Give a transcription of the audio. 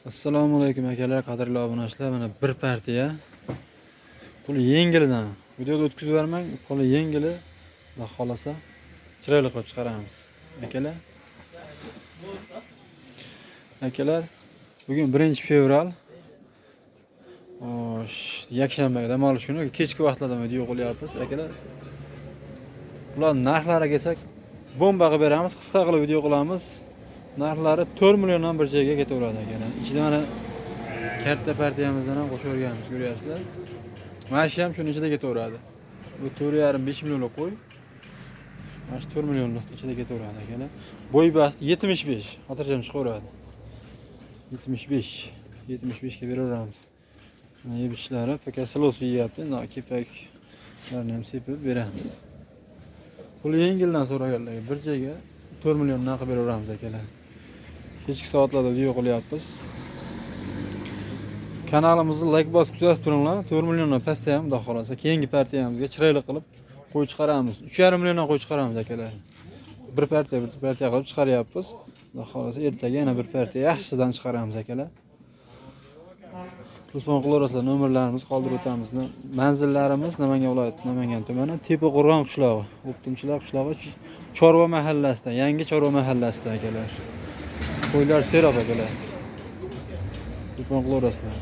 Assalomu alaykum akalar, qadrli obunachilar. Mana bir partiya. Puli yengilidan. Videoda o'tkazib yubormang, puli yengili. Xudo xolasa chiroyli qilib chiqaramiz. Akalar. Akalar, bugun 1-fevral. Xo'sh, yakshanba, dam olish kuni, kechki vaqtlarda video qo'lyapmiz, akalar. Bular narxlariga kelsak, bomba qilib beramiz, qisqa qilib video qilamiz. Narxlari 4 milliondan bir joyga ketaveradi, akalar. Ichida mana katta partiyamizdan ham qo'shib, ko'ryapsizlar. Mana shu ham shuni ichida ketaveradi. Bu 4,5-5 millionlik qo'y. Mana shu 4 millionlik ichida ketaveradi, akalar. Bo'y basti 75, xotirjam chiqaveradi. 75, 75 ga beraveramiz. Mana yeb ichishlari, пока silos yeyapti. Endi kepaklarni ham sepib beramiz. Pul yengildan so'raganlarga bir joyga 4 milliondan qilib beraveramiz, akalar. Kechki soatlarda video qilyapmiz. Kanalimizni layk bosib kuzatib turinglar. 4 milliondan pastda ham, xudo xolasa, keyingi partiyamizga chiroyli qilib qo'y chiqaramiz. 3,5 milliondan qo'y chiqaramiz, akalar. Bir partiya, bir partiya qilib chiqaryapmiz. Xudo xolasa, ertaga yana bir partiya yaxshisidan chiqaramiz, akalar. Telefon qilaverasizlar, nomerlarimizni qoldirib o'tamiz. Manzillarimiz Namangan viloyati, Namangan tumani, Tepaqo'rg'on qishlog'i, O'ptimchilar qishlog'i, Chorva mahallasida, yangi Chorva mahallasida, akalar. Qo'ylar serob, akalar. Telefon qilaverasizlar.